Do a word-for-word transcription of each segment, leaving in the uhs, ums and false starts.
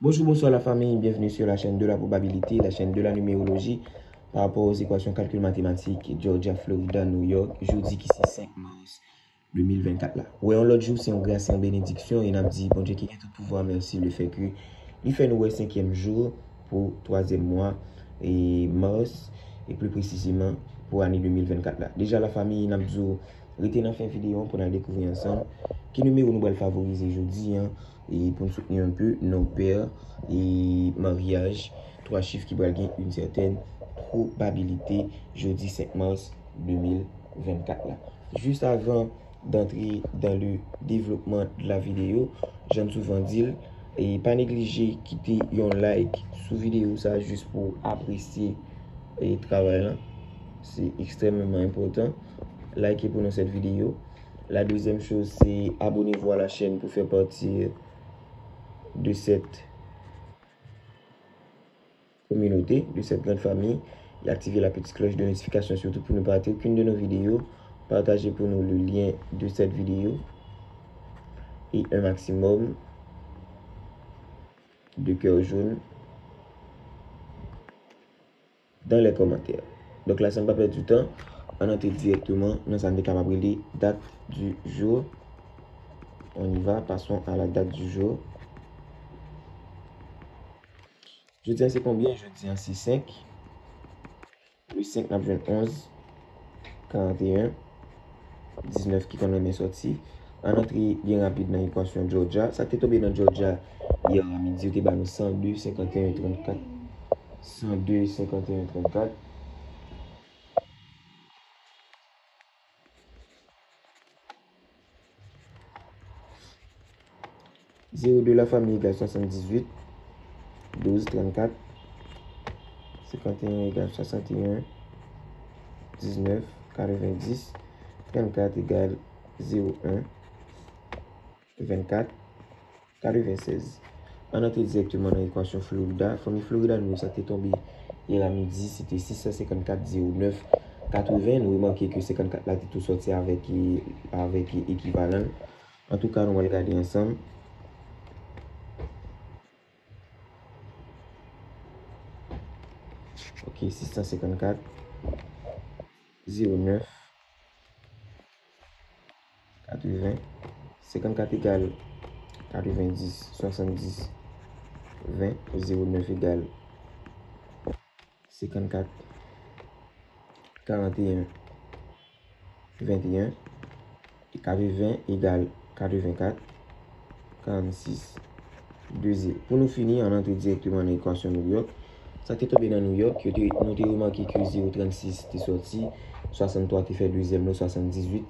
Bonjour, bonsoir la famille, bienvenue sur la chaîne de la probabilité, la chaîne de la numérologie, par rapport aux équations calcul mathématique, Georgia, Florida, New York, jeudi ki se senk mars de mil vennkat la. Wè yon lòt jou, se yon gras, se yon benediksyon, e n ap di Bondye ki gen tout pouvwa mèsi lefètke li fè nou wè senkyèm jou pou twazyèm mwa e mars, e pli presizeman pou ane de mil vennkat la. Deja la famille, n ap di w rete nan fen videyo an pou n al dekouvri ansanm ki nimewo nou pral favorize jodi an, e pou n soutni un peu nos pères e maryaj twa chif ki pral gen une certaine probabilité jodi senk mars de mil vennkat la. Jis avan d'antre dans le développement de la vidéo, jan n souvan di l, e pa neglije kite yon like sou videyo sa jis pou apresye e travay lan. Se ekstrèmeman enpòtan. Like pou nou cette vidéo. La deuxième chose, c'est abonnez-vous à la chaîne pour faire partie de cette communauté, de cette grande famille, et activez la petite cloche de notification surtout pour ne pas rater aucune de nos vidéos. Partagez pour nous le lien de cette vidéo et un maximum de cœur jaune dans les commentaires. Donk la, san pa pèdi tan, ann antre dirèkteman nan sa n te kapab rele date du jour. On y va, passons à la date du jour. Jodi an se konbyen? Jodi an se senk. Le senk n ap jwenn onz, karanteyen, diznèf ki konn renmen sòti. Ann antre byen rapid nan ekwasyon Georgia. Sa k te tonbe nan Georgia yè a midi, yo te ba nou san de, senkanteyen, trannkat. San de, senkanteyen, trannkat. Zéro deux la famille égale soixante-dix-huit, douze, trannkat, senkanteyen égale soixante et un, diznèf, katrevendis, trannkat égale zéro un, vennkat, katrevensèz. Ann antre dirèkteman nan ekwasyon Florida. Fanmi Florida nou yo, sa te tonbe yè a midi, se te sis san senkannkat, zéro nèf, katreven. Nou remake ke senkannkat la te tou sòti avèk, avèk ekivalan l. Antouka, nou pral gade ansanm. Ok, sis san senkannkat, zéro nèf, katreven, senkannkat egal katrevendis, swasanndis, ven, zéro nèf egal senkannkat, karanteyen, venteyen, e katreven egal katrevenkat, karannsis, de zéro. Pou nou fini, ann antre dirèkteman nan ekwasyon New York. Sa k te tonbe nan New York, yo te, nou te remake ke zéro trannsis te sòti, swasanntwa te fè dezyèm lo, swasanndizuit,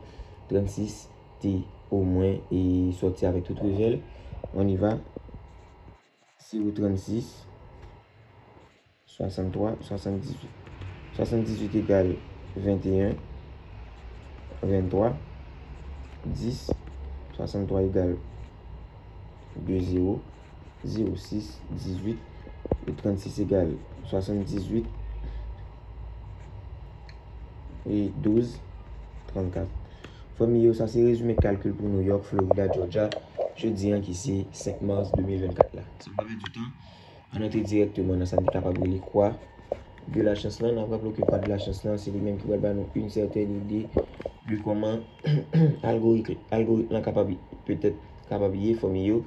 trannsis te omwen e sòti avèk tout revè l. On y va. Zéro trannsis, swasanntwa, swasanndizuit. Swasanndizuit egal venteyen, venntwa, dis, swasanntwa egal de, zéro, zéro sis, dizuit, e trannsis egal swasanndizuit, e douz, trannkat. Fanmi yo, sa se rezime kalkil pou New York, Florida, Georgia, jodi an ki se senk mas de mil vennkat la. San pa pèdi tan, ann antre dirèkteman nan sa n te kapab rele kwa de la chans lan. N ap raple w ke kwa de la chans lan, se li menm ki pral ba nou yon sètèn ide de kòman algoritm, algoritm lan kapab, petèt, kapab ye, fanmi yo.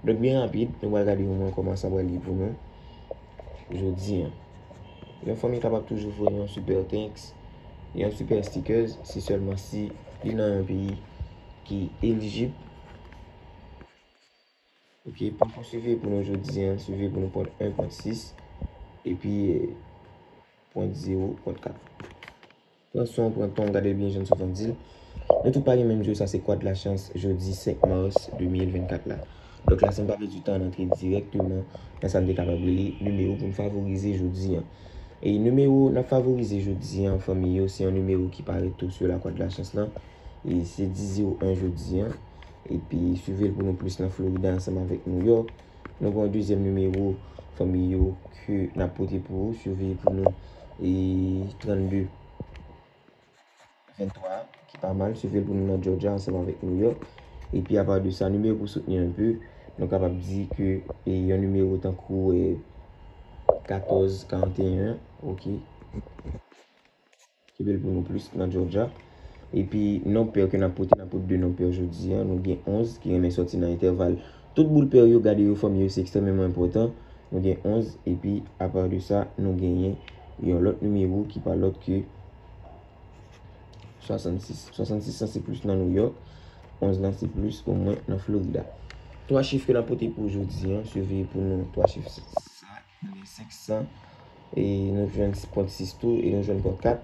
Donk, byen rapid, nou pral gade yon mwen kòman sa pral ye pou nou jodi an. Yon fanmi kapab toujou voye yon super thanks, yon super stickers, se sèlman si li nan yon peyi ki elijib. Ok, pran pou swive pou nou jodi an, swive pou nou pwent en, pwent sis, epi, eh, pwent zewo, pwent kat. Pran swen w, pran tan w, gade l byen jan n sot ann di l. Nou tout pa gen menm jou, sa se kwa de la chans, jodi senk mas de mil vennkat la. Donk la, san pa pèdi tan, ann antre dirèkteman nan sa n te kapab rele nimewo pou n favorize jodi an. E nimewo n ap favorize jodi an, fanmi yo, se yon nimewo ki parèt tou sou lakwa de la chans lan. E se dis zewo en jodi an. Epi swive l pou nou plis nan Florida ansanm avèk New York. Nou gen yon dezyèm nimewo, fanmi yo, ke n ap pote pou ou. Swive pou nou, e trann de venntwa, ki pa mal. Swive l pou nou nan Georgia ansanm avèk New York. Epi apa de sa, nimewo pou soutni un peu, Nou kapab di ke e, yon nimewo tankou e, katòz karanteyen, ok. Kenbe l pou nou plis nan Georgia. Epi non pè ke n ap pote, n ap pote de non pè jodi a. Nou gen onz ki renmen sòti nan entèval. Tout boul pè yo, gade yo, fanmi yo, se ekstrèmeman enpòtan. Nou gen onz, epi apa de sa, nou genyen yon lòt nimewo ki pa lòt ke swasannsis. Swasannsis lan se plis nan New York, onz lan se plis omwen nan Florida. Twa chif ke n ap pote pou jodi a, siveye pou nou twa chif sa, nou gen senk san, e nou jwenn pwen sis tou, e nou jwenn pwen kat,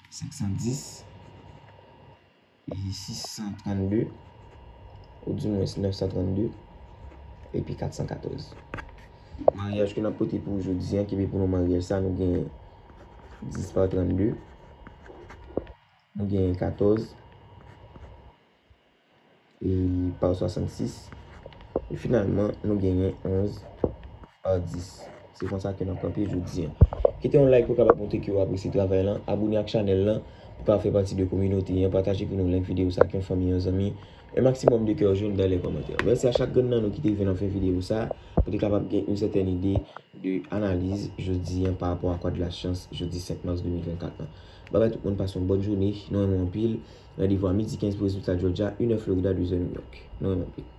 senk san dis, e sis san trannde, ou di mwens nèf san trannde, epi kat san katòz. Maryaj ke n ap pote pou jodi a, kenbe pou nou maryaj sa, nou gen dis pa trannde, nou gen katòz, e pa swasannsis. E finalman, nou genyen onz pa dis. Se konsa ke n ap kanpe jodi a. Kite yon like pou w kapab montre ke w apresye travay lan. Abone ak chanèl lan pou w kapab fè pati de kominote an. Pataje pou nou link videyo sa ak yon fanmi, yon zanmi. Un maximum de cœur jaune dans les commentaires. Mèsi a chak grenn nan nou ki te rive nan fen videyo sa pou te kapab gen yon sètèn ide de analiz jodi a pa rapò a Kwa de la Chans jodi senk mas de mil vennkat lan. Babay tout moun, pase yon bòn jounen. Nou renmen w anpil. Randevou a midi kenz pou rezilta Georgia, inè Florida, dezè New York. Nou renmen w anpil.